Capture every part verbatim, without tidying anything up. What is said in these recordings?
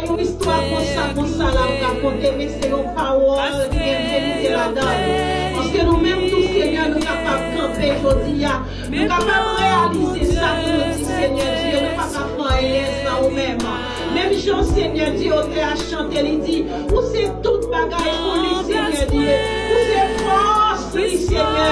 yon istwa konsa, konsa la m ka konte, men se yon pawòl ki gen verite ladan l. Paske nou menm tou, Senyè, nou kapab kanpe jodi a. Nou kapab reyalize sa pou nou di, Senyè Dye, nou pa ka fè anyen san ou menm. Menm jan Senyè Dye, otè a chante, li di, ou se tout bagay pou li, Senyè Dye. Ou se fòs li, Senyè.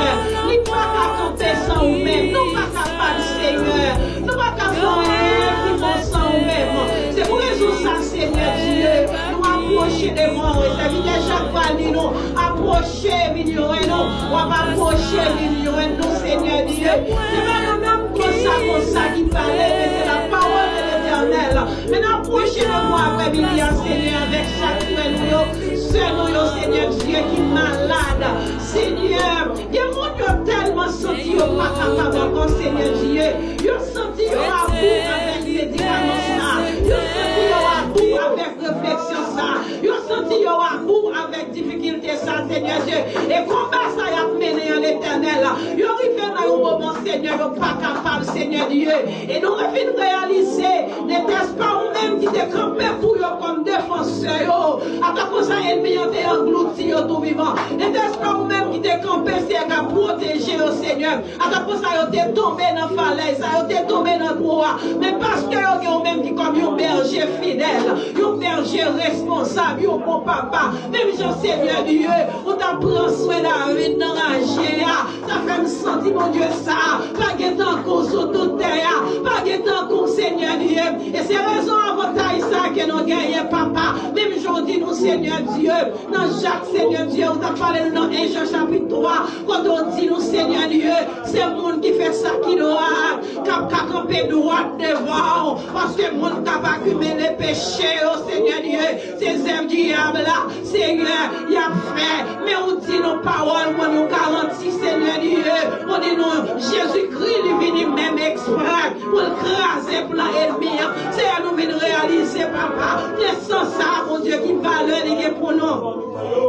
Li pa ka kanpe san ou menm. Nou pa kapab, Senyè. Nou pa ka fè anyen ki bon san ou menm. Se pou rezon sa, Senyè Dye, nou apwoche devan w. Sèvitè Jak va di nou, apwoche vin jwenn nou. W ap apwoche vin jwenn nou, Senyè Dye. Se pa yon nonm konsa, konsa ki pale, men se la pawòl de Letènèl. Men n apwoche devan w aprèmidi a, Senyè, avèk chak frè nou yo, sè nou yo, Senyè Dye, ki malad. Senyè, gen moun yo tèlman santi yo pa kapab ankò, Senyè Dye. Yo santi yo abou avèk medikaman sa. Yo santi yo abou avèk refleksyon sa. Yo santi yo abou avèk difikilte sa, Senyè Dye. E konba sa y ap mennen an, Letènèl. Yo rive nan yon moman, Senyè, yo pa kapab, Senyè Dye. E nou vin reyalize, nètèspa ou menm ki te kanpe pou yo kòm defansè yo. Ata konsa, ènmi an te anglouti yo tou vivan. Nètèspa ou menm ki te kanpe, Senyè, k ap pwoteje yo, Senyè. Ata konsa, yo te tonbe nan falèz sa, yo te tonbe nan twou a. Men paske yo gen ou menm ki kòm yon bèje fidèl, yon bèje responsab, yon bon papa. Menm jan, Senyè Dye, ou t ap pran swen David nan raje a. Sa fè m santi, Bondye, sa pa gen tankou sou tout tè a. Pa gen tankou, Senyè Dye. E se rezon avantaj sa ke nou genyen, papa. Menm jan w di nou, Senyè Dye, nan Jak, Senyè Dye, ou t ap pale nou nan en Jan chapit twa, kote w di nou, Senyè Dye, se moun ki fè sa ki dwat k ap ka kanpe dwat devan w, paske moun k ap akimile peche yo, Senyè Dye, se zèv dyab la, Senyè, y ap fè. Men ou di nou pawòl, ou ban nou garanti, Senyè Dye, ou di nou Jezikri, li vini menm eksprè pou l kraze plan ènmi an. Senyè, nou vin reyalize, papa, se san sa, Bondye, ki valè li gen pou nou.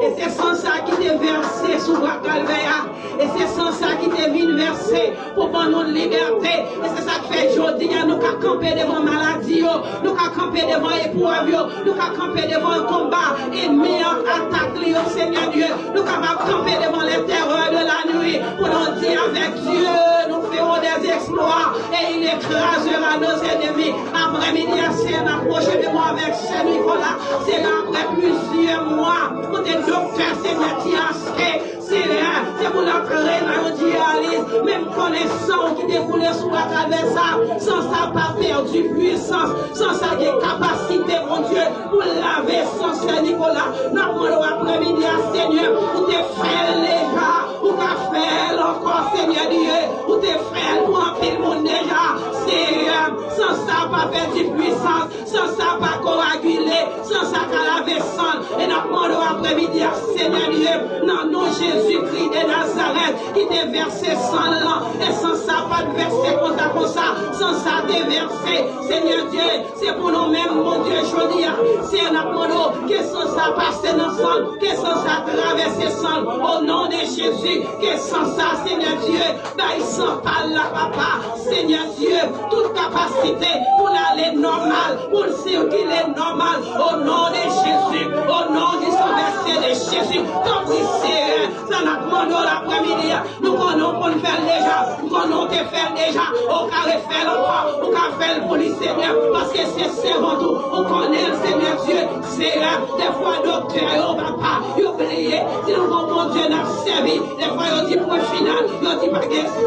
E se san sa ki te vèse sou bwa Kalvè a. E se san sa ki te vin vèse pou ban nou libète. E se sa k fè jodi a nou ka kanpe devan maladi yo, nou ka kanpe devan eprèv yo, nou ka kanpe devan konba ènmi an, atak li yo, Senyè Dye. Nou kapab kanpe devan les terreurs de la nuit pou nou di avèk Dye, nous ferons des exploits et il écrasera nos ennemis. Aprèmidi a, Senyè, n apwoche devan w avèk sè Nicolas. Senyè, apre plizyè mwa, kote doktè, Senyè, ti achte, Senyè, se pou l antre nan yon dyaliz. Men m konnen san w ki te koule sou bwa Kalvè sa, san sa pa pèdi pwisans, san sa gen kapasite, Bondye, pou l lave san sè Nicolas. N ap mande w aprèmidi a, Senyè, ou te fè l deja, ou ka fè l ankò, Senyè Dye. Ou te fè l pou anpil moun deja, Senyè. San sa pa pèdi pwisans, san sa pa koagile, san sa ka lave san. E n ap mande w aprèmidi a, Senyè Dye, nan non Jezikri de Nazarèt, ki te vèse san l lan. E san sa pa t vèse konsa, konsa. San sa te vèse, Senyè Dye, se pou nou menm, Bondye, jodi a. Senyè, n ap mande w, ke san sa pase nan san l, ke san sa travèse san l. O non de Jezi, ke san sa, Senyè Dye, bay san pa l la, papa. Senyè Dye, tout kapasite pou l ale nòmal, pou l sikile nòmal. O non de Jezi, o non di san vèse de Jezi, tanpri, Senyè, sa n ap mande w laprèmidi a. Nou konnen w konn fè l deja, nou konnen w te fè l deja, ou ka refè l ankò, ou ka fè l pou li, Senyè, paske se sèvant ou, ou konnen l, Senyè Dye, Senyè, defwa doktè yo, papa, yo bliye, si nou gon Bondye n ap sèvi, defwa yo di pwen final, yo di pa gen espwa.